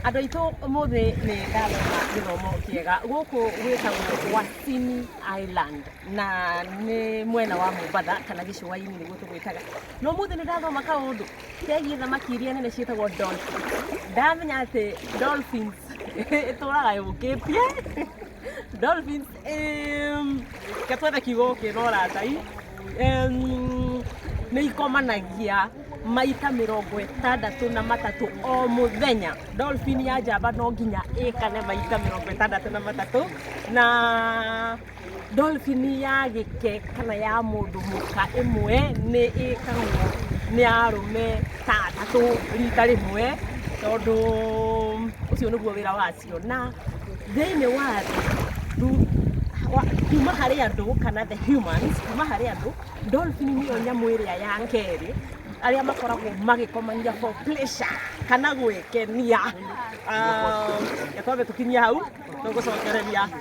Andũ aitũ, ũmũthĩ nĩ ndathoma gĩthomo kĩega. Gũkũ gwĩtagwo Wasini Island na nĩ mwena wa Mombatha kana gĩcũa-inĩ nĩguo tũgwĩtaga. Na ũmũthĩ nĩ ndathoma kaũndũ kegiĩ thamaki iria nene ciĩtagwo dolphins. Ndamenya atĩ dolphins ĩtũraga yũkĩtie. Dolphins, reke twethe kiugo kĩna ũratai. Nĩ ikomanagia maita 63 o mũthenya. Dolphin ya njamba no nginya ĩkane maita 63, na dolphin ya gĩke kana ya mũndũ mũka ĩmwe nĩ ĩkagwo nĩ arũme ta atatũ rita rĩmwe, tondũ ũcio nĩguo wĩra wacio. Na thĩinĩ wa thĩ, kuma harĩ andũ kana the humans, kuma harĩ andũ, dolphin nĩyo nyamũ ĩrĩa ya kerĩ arĩa makoragwo magĩkomania for pleasure kana gwĩkenia. Reke twambe tũkinyie hau, tũgũcokereria.